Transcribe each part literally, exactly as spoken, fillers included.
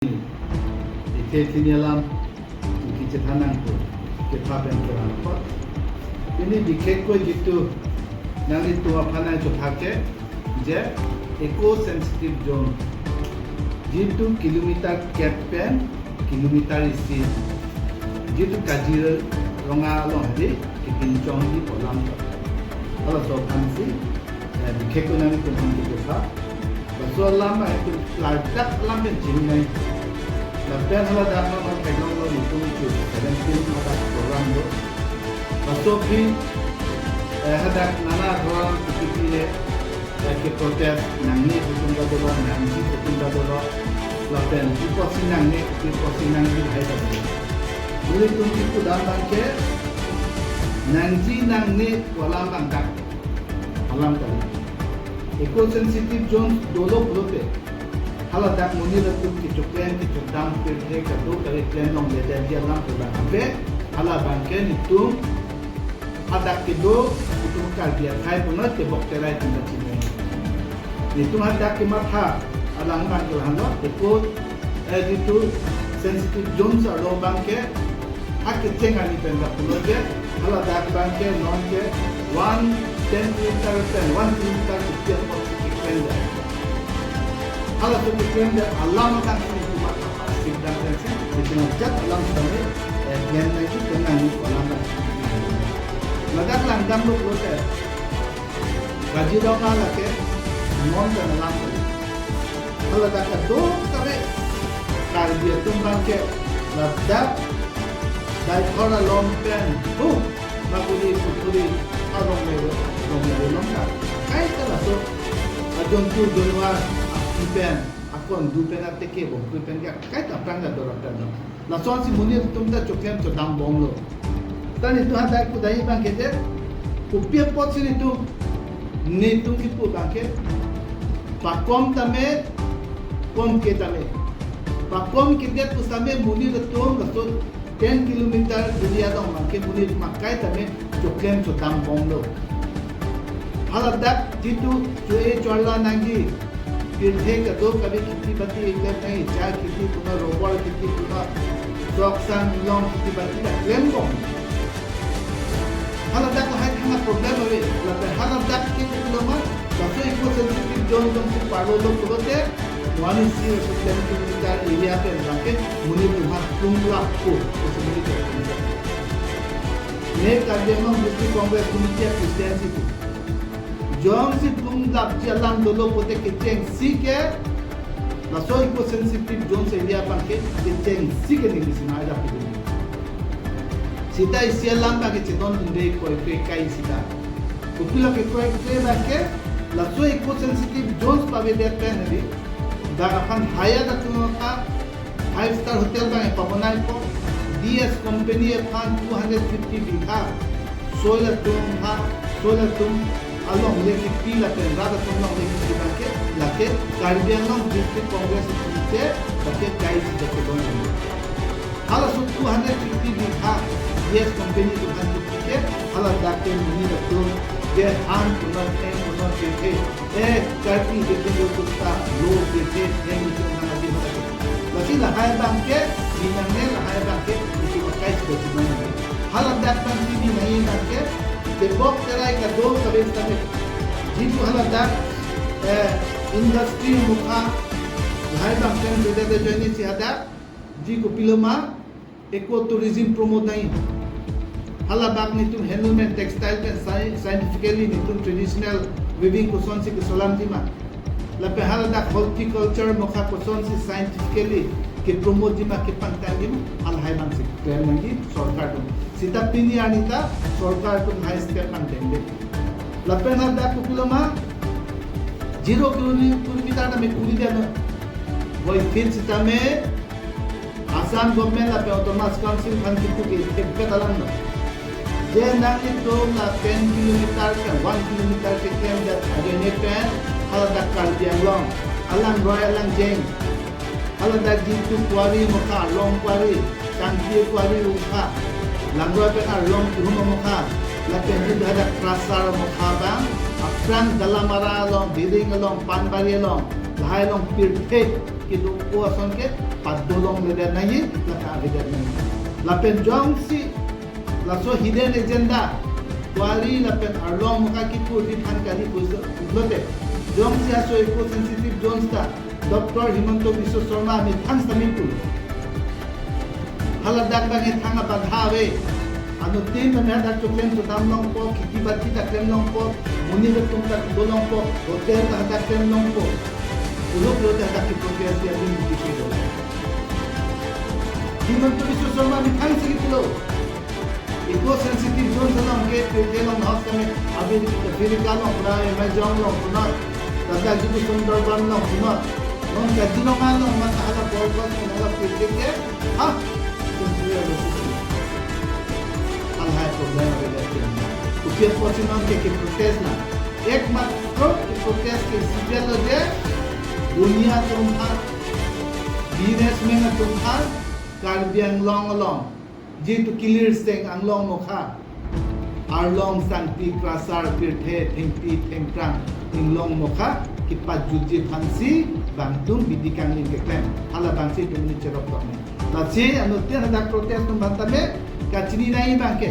Ithe thini alam kechethan nangpo, kepha pen kerang apot. Pini bikhekkoi jitu nanglitum aphan nangchothak ke, je eco sensitive zone, jitu kilometer kep pen kilometer isi, jitu Kaziranga along hadi kepinchongji pu alam. Halaso aphansi, eh, bikhekkoi nanglitum aphan kepha. Laso alam abang itum klardak alam pen chinine. Lapen haladak non theklonglo itum chu seventeen hadak program do. Laso aphi, eh, hadak nana dhorom kipi le, eh, ke protest nangne pu atum ta dolo, nangji pu atum ta dolo. Lapen pi apotsi nangne, pi apotsi nangji lahai ta dolo. Nelitum kipu dam abang ke nangji nangne pu alam abang dak alam kali. Eco sensitive zones dolo pulote, haladak monit atum kechoklem kechodam pirthe kadokave klem longledetji alam pu alam ave. Hala abang ke nelitum hadak kedo itum Karbi akhei punon tebok terai atum ta chinine. Nelitum hadak kematha alam abang ke lahenlo, eco, eh, jitu sensitive zones arlo abang ke, ha kecheng ani pen lapulo je, haladak abang ke non ke one ten kilometer pen one kilometer kepi apotsi keklem det. Halaso keklem det alam abang ke nelitum matha sip dam pensi, nelitum ajat alam sitame, eh, klem nangji, klem nangji pu alam abang. Ladak langdamlo pulote, Kaziranga lake non pen alam kali. Haladak kadokave Karbi atum abang ke ladak Deithor along pen, huh, Maguli, Puthuri, arong le, arong le along ka. Kaita laso ajontu jonwar api pen, akon du pen, ateke bongkui pen ke kaita aphrang ta dorap pen lo. Lasonsi monit atum ta choklem chodambomlo. Ta nelitum hadak kudai abang ke je, kopi apotsi nelitum, nelitum kipu abang ke, pakom tame, kom ke tame. Pakom kedet pusitame monit atum laso ten kilometer area along abang ke monit atum akai tame choklem chodambomlo. Haladak jitu cho-e cho-arla nangji, pirthe kadokave kheti bati eklem nangji, chai kheti punon, rubber kheti punon, sok sang long kheti bati ta klembom. Haladak lahai thang a-problem ave, lapen haladak ke kopiloma, laso eco sensitive zone jongsi parlolo pulote, one isi ten kilometer area pen abang ke monit atum ha plung lakpo, pusi monit atum. Ne Karbi Anglong District Congress Committee a-president si pu. Jongsi plung lakji alam dolo pulote kechengsi ke, laso eco sensitive zones area abang ke kechengsi ke neli sinai dap pu. Sita isi alam abang ke chedondunde kroikre kai sita. Kopilo ke kroikre abang ke, laso eco sensitive zones pavedet pen hadi, dak aphan haya dak atum ka five star hotel abang pabonaipo, D S company aphan two hundred fifty bigha soil atum ha, soil atum alongle kipi lapen rat atum longle kipi abang ke, lake Karbi Anglong District Congress atum ke, lake kai si jake dong. Halaso two hundred fifty bigha D S company atum aphan kipi ke, haladak ke monit atum, je han punon, theng punon, pirthe, eh, Karbi bete lo tuta, lo bete, theng itum nang adi haladak ke. Lasi lahai abang ke, binang ne lahai abang ke, itum akai si bete nang adi. Haladak abang ke binang abang ke, tebok terai kadokave sitame. Jitu haladak, eh, industry mukha, lahai abang ke bete de joini si hadak, ji kopiloma, eco tourism promote nai. Halabak nelitum handloom and textile pen sci-, scientifically nelitum traditional weaving kosonsi kesolamji ma. Lapen haladak horticulture mukha kosonsi scientifically kepromotejima, kepangtangji ma. Halahai abang si klem nangji sorkar atum. Sita pini arni ta sorkar atum lahai step pangtangde. Lapen hadak kopiloma zero kilo-, kilometer tame kuri dia no. Boy fit sitame Assam government lapen Autonomous Council aphan kipu ke thepet alam lo. Je nanglitum la ten kilometer ke one kilometer keklem det ajoine pen haladak Karbi Anglong, alangroi alangjeng, haladak jitu quarry mukha, arlong quarry, Changpi quarry mukha, langroi pen arlong kehum mukha, lapen jitu hadak crusher mukha abang, aphrang Dalamara along, Diring along, Panbari along, la Lahai along pirthe kedo-o ason ke padolongledet nangji, lake avedet nangji. Lapen jongsi laso hidden agenda, Kuari lapen Arlong Mokha kipu aphan kali pulote, jongsi laso eco sensitive zones ta Doctor Himanta Biswa Sarma amethang sitame pulo. Haladak abang ethang abadha ave. Anuttin tame hadak choklem chodam longpo, kheti bati ta klem longpo, monit atum ta do longpo, hotel ta hadak klem longpo. Pulo pulote hadak kipu aphan dia din di kipu. Himanta Biswa Sarma amethang si kipulo. Eco sensitive zone along ke pirthe along hok kami, America along pura, Amazon along pura, tata jitu Sundarban along pura. Non Kaziranga along mata hala border pen hala pirthe ke, ha? Hala hai problem ave. Kopi apotsi non ke kiprotest na. Ekmatro kiprotest ke isi pen lo je, dunia atum aphan, businessman atum aphan, Karbi Anglong along jitu kilir seng Anglong Mokha, Arlong, Sangpi, Krasar, pirthe, thengpi, thengphrang, Anglong Mokha kipajutji aphansi bangtum bidi kangni keklem. Halabangsi itum ni cherok tokne. Lasi anuttin hadak protest atum aphan tame kachini nangji abang ke,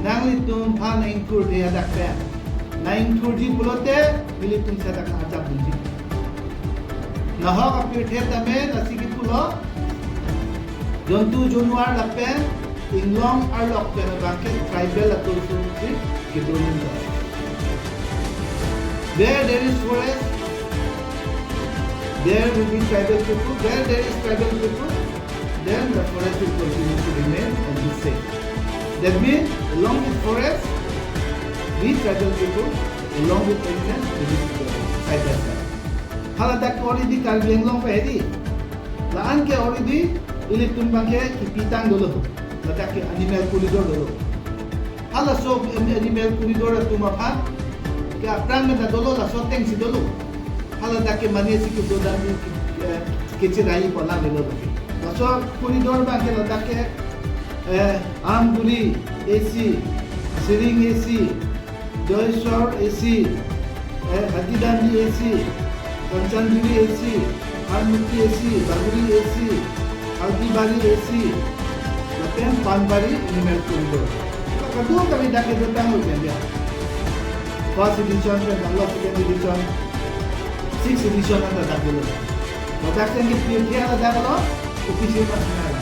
nanglitum aphan nang-ingthurthe hadak pen. Nang-ingthurji pulote nelitum si hadak nang-ajapdunji. Nahok apirthe tame lasi kipulo, jontu januar lapen inglong arlok pen abang ke tribal atum si kedo nangji. Where there is forest, there will be tribal people. Where there is tribal people, then the forest will continue to remain and be safe. That means, along with forest, we tribal people, along with animals, we need to go side by side. Haladak already Karbi Anglong pen hedi. La-an ke already ilitum abang ke kipitang dolo. Ladak ke animal corridor dolo. Halaso animal corridor atum aphan ke aphrang mena dolo, laso atengsi dolo. Haladak ke mane si kedo dan di, eh, kechirai pola dolo. Laso corridor abang ke ladak ke, eh, Amguri A C, Siring A C, Joysor A C, eh, Hatidandi A C, Kanchanjuri A C, Harmuti A C, Baguri A C, Aldibari A C, lapen Panbari Animal Corridor. Kadokave dak kedotang lo dia. First edition pen tanglo, second edition, sixth edition anta dak dolo. Ladak pen kipir dia ladak lo, official mas na.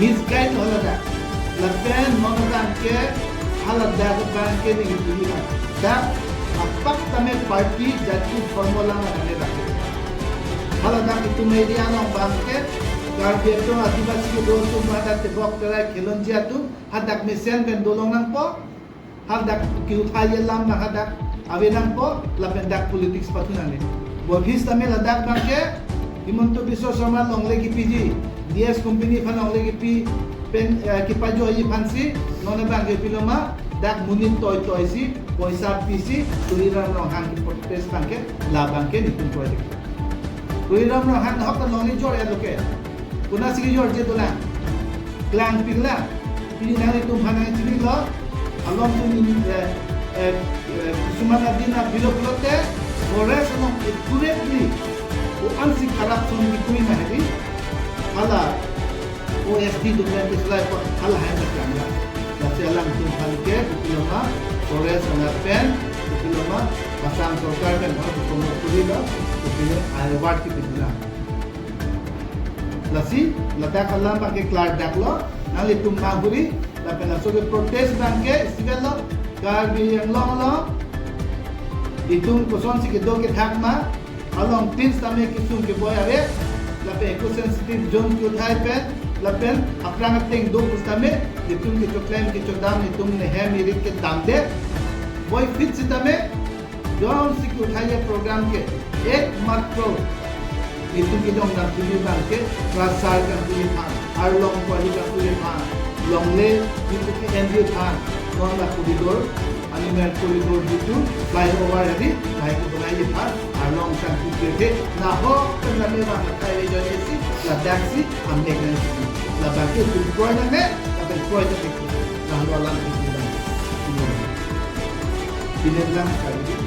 Misguide lo ladak. Lapen non abang ke haladak abang ke ning tuli na. Dak apak tame party jati formula na tame dak. Haladak itum media along abang ke Karbi atum, Adivasi kedo atum, hadak tebok terai khelonji atum, hadak mesen pen dolong nangpo. Hadak kiuthai alam abang hadak ave nangpo, lapen dak politics pathu nangne. Bo phis tame ladak abang ke Himanta Biswa Sarma longle kipiji, D S company aphan longle kipi pen, eh, kipajoji aphansi, non abang ke piloma, dak monit toi toi si, poisa pisi, Tuliram Ronghang kiprotest abang ke, labang ke nelitum project. Tuliram Ronghang hok ta longle jor ya lo ke. Konatsi kejorje dolang. Klangpik lang. Pini nanglitum aphan nangchinilo. Along tu ni, eh, eh, eh, Kusuma Nadi na bilo pulote, forest along accurately ko-ansi corruption kikuri ma hedi. Hala O S D dopen keslai ko halahai na kangla. Lasi alangtum aphan ke, kopiloma, forest pen, kopiloma, Assam sorkar pen, ha, komo kuri lo, kopilo award kipi duna. Lasi, ladak alam abang ke klardak lo, nanglitum mahuri, lapen laso ke protest abang ke, festival lo, Karbi Anglong lo, itum kosonsi kedo kethak ma, along tin tame kesung keboi ave, lapen eco sensitive zone kiuthai pen, lapen aphrang ateng do pusitame, itum kechoklem kechodam, itum nehem irit kedamde, boi phit sitame, jongsi kiuthai program ke, ekmatro, itum kedong dam tuli abang ke, Krasar kangtui aphan, Arlong Kuari kangtui aphan, longle, itum ke N D A aphan, non la corridor, animal corridor jitu flyover hedi, lahai kebonai aphan, Arlong Sangpi pirthe, nahok pen lame abang akai le join isi, ladaksi, amek nangsi. Labang ke itum kroi nangne, lapen kroi ta pik, lahai alam pik nang. Pine lang kali.